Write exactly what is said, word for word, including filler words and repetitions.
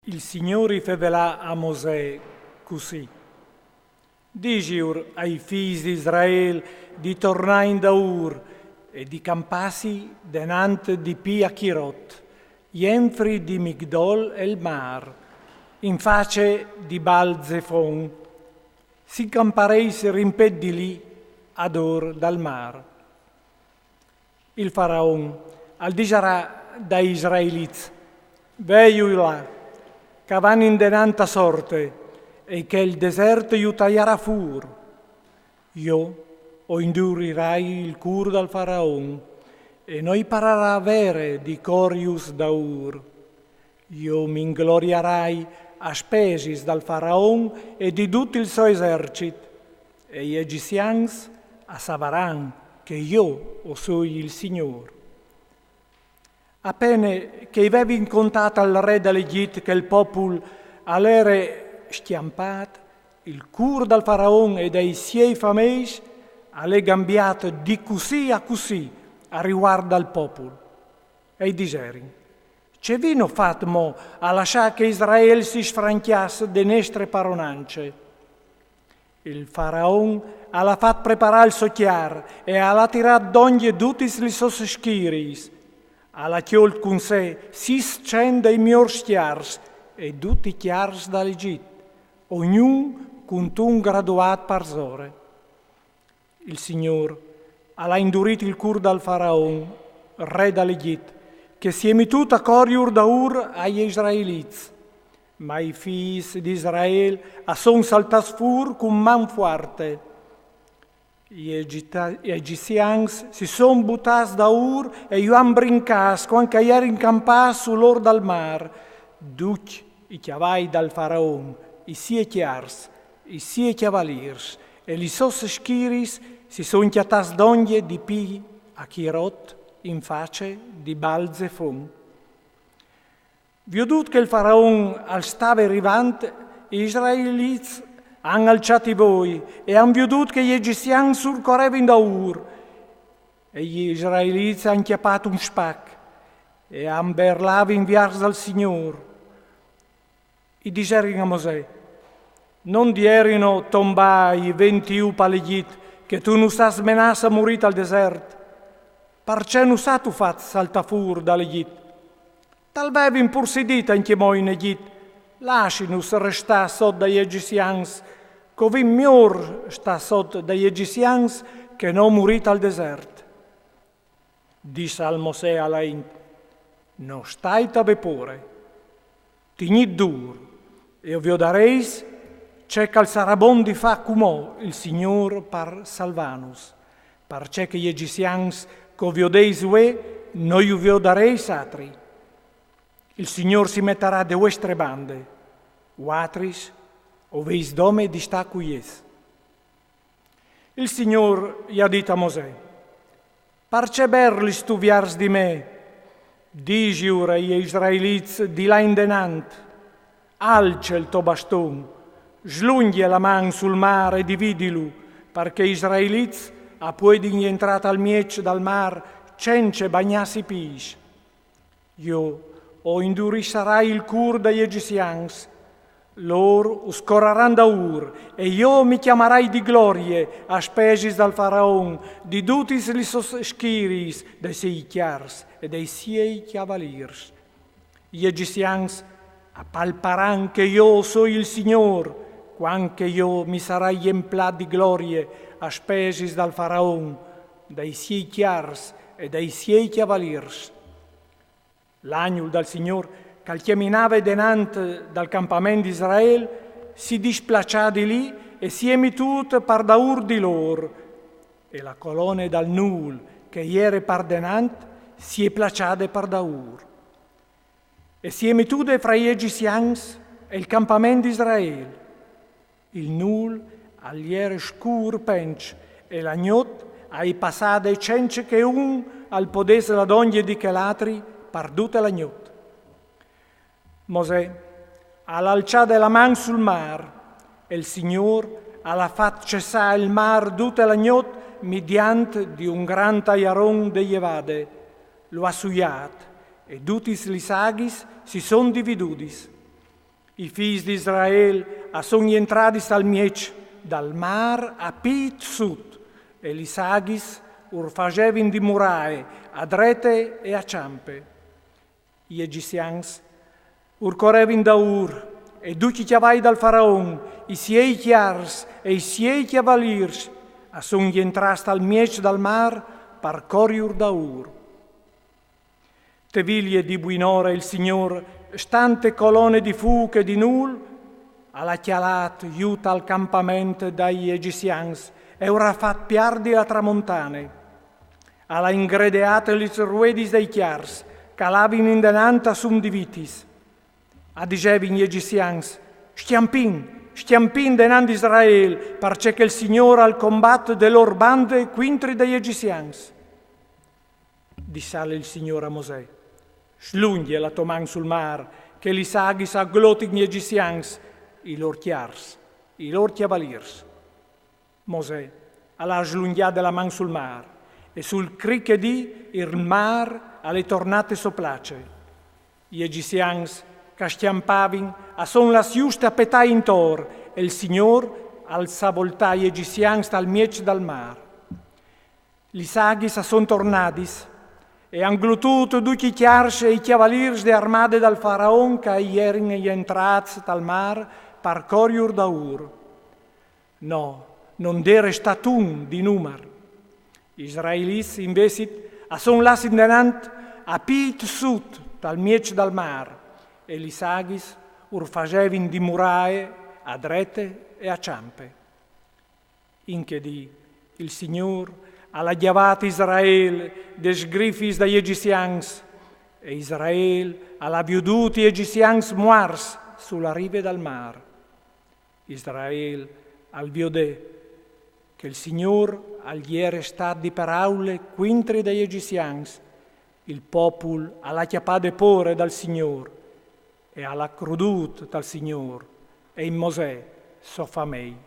Il Signôr i fevelà a Mosè cussì: Disiur ai fîs di Israel di tornâ indaûr e di campâsi denant di Pi Achirot, jenfri di Migdol el mâr, in face di Bal Zefon. Si campareis rimpet di li, ad or dal mâr. Il faraon al disarà dai israelits: Vêju là, ca van indenant a sorte, e chel desert ju taiarà fûr. Jo o indurirai il cûr dal faraon, e no i pararà vere di corius daûr. Jo mi ingloriarai a spesis dal faraon e di dut il so esercit, e i egizians a savaran che jo o soi il Signôr. A pene che i vevin contât al re dal Egjit che il popul al jere scjampât, il cûr dal faraon e dai siei fameis al è gambiât di cussì a cussì a rivuart dal popul. E i diserin: Ce vino fat mo a lassâ che Israel si sfrancjass de nestre paronance? Il faraon al à fat preparâ il so cjar e al à tirât dongje dutis lis sôs schiriis. Al à cjolt cun se sîs cent dai miôrs cjars e ducj i cjars dal Egjit, ognun cuntun graduât parsore. Il Signôr al à indurît il cûr dal faraon, re dal Egjit, che si è mitût a coriur daûr ai israelits. Ma i fîs di Israel a son saltâts fûr cun man fuarte. I Egita-, i egizians si son butâts daûr e ju àn brincâts cuant che a jerin campâts sul ôr dal mâr. Ducj i cjavai dal faraon, i siei cjars, i siei cjavalîrs e lis sôs schiriis si son cjatâts dongje di Pi Achirot in face di Bal Zefon. Viodût che il faraon al stave rivant, i israelits a àn alçât i voi e a àn viodût che i egizians ur corevin daûr. E i israelits a àn cjapât un spac e a àn berlât inviers dal Signôr. I diserin a Mosè: No 'nd jerino tombâi ventiun pal Egjit, che tu nus âs menâts a murî tal desert? Parcè nus âstu fat saltâ fûr dal Egjit? Tal vevin pursidît ancjemò in Egjit: Lassinus restâ sot dai egizians, che o vin miôr stâ sot dai egizians che no murî tal desert. Dissal Mosè a la int: No stait a vê pôre. Tignît dûr, e o viodarês ce che al sarà bon di fâ cumò il Signôr par salvânus, parcè che i egizians che o viodês vuê no ju viodarês atri. Il Signôr si metarà de vuestre bande, vuatris o vês dome di stâ cui ès. Il Signôr i à dit a Mosè: Parcè berlistu viers di me? Disiur ai israelits di lâ indenant: Alce il to baston, slungje la man sul mâr e dividilu, parcè i israelits a puedin jentrâ tal mieç dal mâr cence bagnâsi i pîts. Jo o indurissarai il cûr dai egizians. Lôr us coraran daûr, e jo mi cjamarai di glorie a spesis dal faraon, di dutis lis sôs schiriis, dai siei cjars e dai siei cjavalîrs. I egizians a palparan che jo o soi il Signôr, cuant che jo mi sarai jemplât di glorie a spesis dal faraon, dai siei cjars e dai siei cjavalîrs. L'agnul dal Signôr, che al cjaminave denant dal campament di Israel, si displaçà di li e si è mitût par daûr di lôr, e la colone dal nûl che e jere par denant si è plaçade par daûr. E si è mitude fra i egizians e il campament di Israel. Il nûl al jere scûr penç, e la gnot a è passade cence che un al podès lâ dongje di chel atri par dute la gnot. Mosè al à alçade la man sul mâr, e il Signôr al à fat cessâ il mâr dute la gnot midiant di un grant aiaron de jevade. Lu à suiât, e dutis lis aghis si son dividudis. I fîs di Israel a son jentradis tal mieç dal mâr a pît sut, e lis aghis ur fasevin di murae a drete e a çampe. I egizians ur corevin daûr, e ducj i cjavai dal faraon, i siei cjars e i siei cjavalîrs a son jentrâts tal mieç dal mâr par coriur daûr. Te vilie di buinore il Signôr, stante colone di fûc e di nûl, al à cjalât jù tal campament dai egizians e ur à fat piardi la tramontane. Al à ingredeât lis ruedis dai cjars, che a lavin indenant a sum di vitis. A disevin i egizians: «Scjampìn, scjampìn denant di Israel, parcè che il Signôr al combat de lôr bande cuintri dai egizians.» Dissal il Signôr a Mosè: «Slungje la tô man sul mâr, che lis aghis a glotin i egizians, i lôr cjars, i lôr cjavalîrs.» Mosè al à slungjade la man sul mâr, e sul crichedî il mâr al è tornât te sô place. I egizians che a scjampavin a son lâts juste a petâ intor, e il Signôr al à voltât i egizians tal mieç dal mâr. Lis aghis a son tornadis e a àn glotût ducj i cjars e i cjavalîrs de armade dal faraon che a jerin jentrâts tal mâr par coriur daûr. No, no 'nd è restât un di numar. I israelits, invezit, a son lâts indenant a pît sut tal mieç dal mâr, e lis aghis ur fasevin di murae a drete e a çampe. In chê dì il Signôr al à gjavât Israel des grifis dai egizians, e Israel al à viodût i egizians muarts su la rive dal mâr. Israel al viodè che il Signôr al jere stât di peraule cuintri dai egizians. Il popul al à cjapade pôre dal Signôr e al à crudût tal Signôr e in Mosè, so famei.